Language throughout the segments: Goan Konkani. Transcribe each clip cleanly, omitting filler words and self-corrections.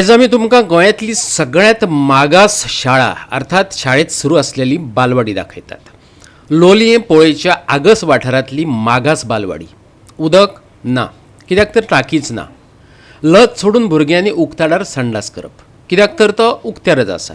आयज आमी तुमकां गोंयांतली सगळ्यांत मागास शाळा अर्थात शाळेत सुरू आसलेली बालवाडी दाखयतात. लोलयें पोळेच्या आगस वाठारांतली मागास बालवाडी. उदक ना, कित्याक तर टाकीच ना. लज सोडून भुरग्यांनी उक्ताडार संडास करप, कित्याक तर तो उक्त्यारच आसा.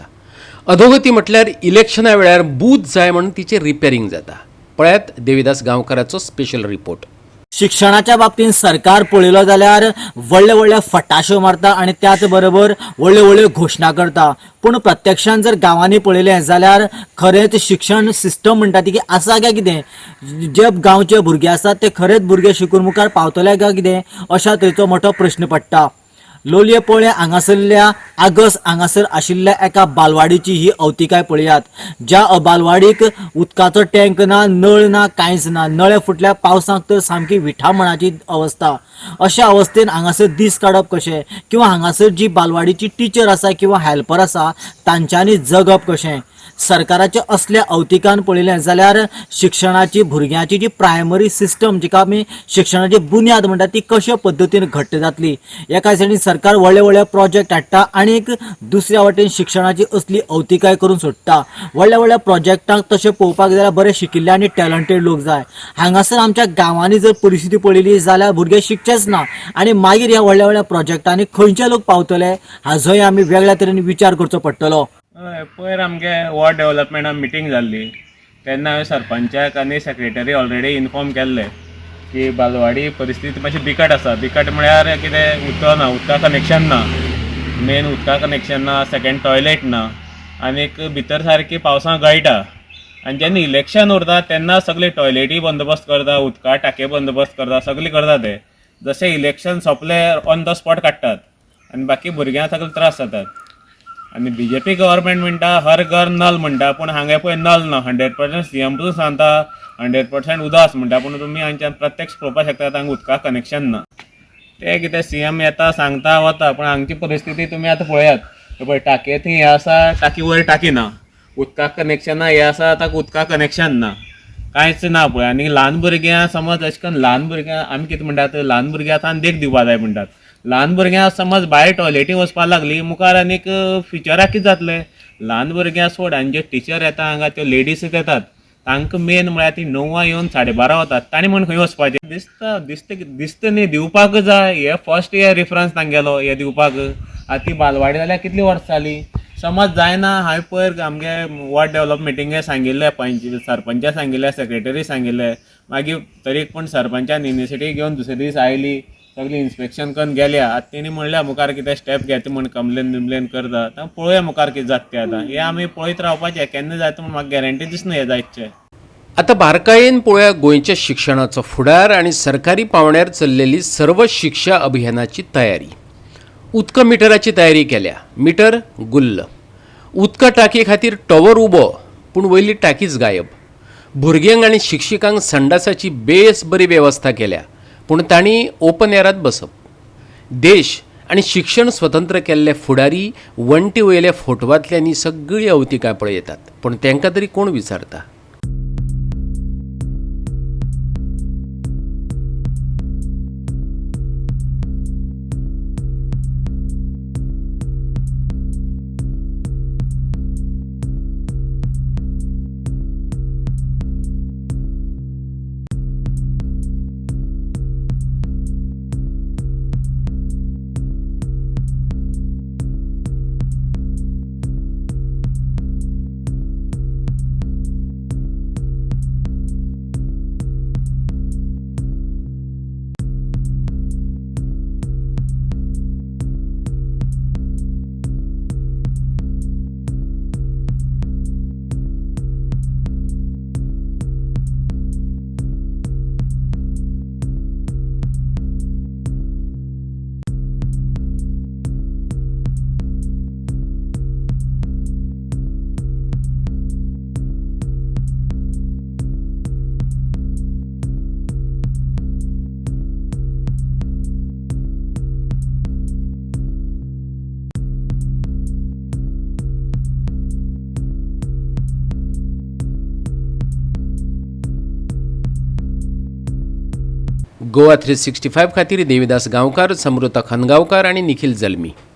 अधोगती म्हटल्यार इलेक्शना वेळार बूथ जाय म्हणून तिचें रिपेरींग जाता. पळयात देविदास गांवकाराचो स्पेशल रिपोर्ट. शिक्षणाच्या बाबतींत सरकार पळयलो जाल्यार व्हडले व्हडले फटाश्यो मारता आनी त्याच बरोबर व्हडल्यो व्हडल्यो घोशणा करता, पूण प्रत्यक्षान जर गांवांनी पळयलें जाल्यार खरेंच शिक्षण सिस्टम म्हणटा ती की आसा काय कितें, जे गांवचे भुरगे आसात ते खरेंच भुरगे शिकून मुखार पावतले काय कितें, अशा तरेचो मोठो प्रश्न पडटा. लोलये पोळें हांगासरल्या आगस हांगासर आशिल्ल्या एका बालवाडीची ही अवतिकाय पळयात, ज्या बालवाडीक उदकाचो टँक ना, नळ ना, कांयच ना. नळे फुटल्या पावसाक तर सामकी विठामणाची अवस्था. अशा अवस्थेन हांगासर दीस काडप कशें, किंवा हांगासर जी बालवाडीची टिचर आसा किंवा हेल्पर आसा तांच्यांनी जगप कशें. सरकाराच्या असल्या अवतिकान पळयलें जाल्यार शिक्षणाची भुरग्यांची जी प्रायमरी सिस्टम जिका आमी शिक्षणाची बुन्याद म्हणटा ती कशे पद्दतीन घट्ट जातली. एका सायडीन सरकार व्हडले व्हडले प्रोजेक्ट हाडटा आनी दुसऱ्या वटेन शिक्षणाची असली अवतिकाय करून सोडटा. व्हडल्या व्हडल्या प्रोजेक्टांक तशें पळोवपाक जाल्यार बरे शिकिल्ले आनी टॅलंटेड लोक जाय. हांगासर आमच्या गांवांनी जर परिस्थिती पळयली जाल्यार भुरगे शिकचेच ना आनी मागीर ह्या व्हडल्या व्हडल्या प्रोजेक्टांनी खंयचे लोक पावतले हाजोय आमी वेगळ्या तरेन विचार करचो पडटलो. हय, पयर आमगे वॉर्ड डेवलपमेंटान मिटींग जाल्ली तेन्ना हांवें सरपंचाक आनी सेक्रेटरी ऑलरेडी इन्फॉर्म केल्ले की बालवाडी परिस्थिती मातशी बिकट आसा. बिकट म्हळ्यार कितें, उदक ना, उदका कनेक्शन ना, मेन उदका कनेक्शन ना, सेकेंड टॉयलेट ना, आनीक भितर सारकी पावसां गळटा. आनी जेन्ना इलेक्शन उरता तेन्ना सगळे टॉयलेटी बंदोबस्त करता, उदका टाके बंदोबस्त करता, सगळें करता ते. जशें इलेक्शन सोंपलें ऑन the spot काडटात आनी बाकी भुरग्यांक सगळे त्रास जातात. आनी बीजेपी गव्हर्मेंट म्हणटा हर घर नल म्हणटा, पूण हांगा पळय नल ना. 100% सीएम पसून सांगता 100% उदक आसा म्हणटा, पूण तुमी हांगच्यान प्रत्यक्ष पळोवपाक शकता हांगा उदकाक कनेक्शन ना. ते कितें सीएम येता सांगता वता, पूण हांगची परिस्थिती तुमी आतां पळयात. पळय टाकये थंय हें आसा, टाकी वयर टाकी ना, उदकाक कनेक्शन ना, हें आसा ताका उदकाक कनेक्शन ना, कांयच ना पळय. आनी ल्हान भुरग्यां समज अशें करून ल्हान भुरग्यां आमी कितें म्हणटात, ल्हान भुरग्यां आतां देख दिवपा जाय म्हणटात. ल्हान भुरग्यां समज भायर टॉयलेटी वचपाक लागली मुखार आनीक फ्युचराक कितें जातलें. ल्हान भुरग्यां सोड, आनी जे टिचर येता हांगा त्यो लेडीज येतात तांकां मेन म्हळ्यार ती 9 येवन 12:30 वतात, तांणी म्हण खंय वचपाचें. दिसता दिसता दिसता न्ही दिवपाक जाय हे फर्स्ट इयर रिफरन्स तांगेलो हे दिवपाक. आतां ती बालवाडी जाल्यार कितली वर्सां जाली समज जायना. हांवें पयर आमगे वॉर्ड डेवलप मिटिंगे सांगिल्लें, पंच सरपंचा सांगिल्लें, सेक्रेटरी सांगिल्लें, मागीर तरी पूण सरपंचान इनिशिएटीव घेवन दुसरे दीस आयली, सगळी इन्स्पेक्शन करून गेल्या. आतां तेणी म्हणल्या मुखार कितें स्टेप घेता म्हण कंप्लेन बिम्प्लेन करता. आतां पळोवया मुखार कितें जाता तें. आतां हें आमी पळयत रावपाचें, केन्ना जाता म्हूण म्हाका गॅरंटी दिसना हें जायतचें. आतां बारकायेन पळोवया गोंयच्या शिक्षणाचो फुडार आनी सरकारी पावंड्यार चल्लेली सर्व शिक्षा अभियानाची तयारी. उदका मिटराची तयारी केल्या, मिटर गुल्ल. उदका टाकये खातीर टॉवर उबो, पूण वयली टाकीच गायब. भुरग्यांक आनी शिक्षिकांक संडासाची बेस बरी वेवस्था केल्या, पूण तांणी ओपन एरांत बसप. देश आनी शिक्षण स्वतंत्र केल्ले फुडारी वण्टी वयल्या फोटवांतल्यानी सगळी अवतिकाय पळयतात, पूण तांकां तरी कोण विचारता. गोवा 365 खातीर देविदास गांवकार, समृता खनगांवकार आनी निखिल जल्मी.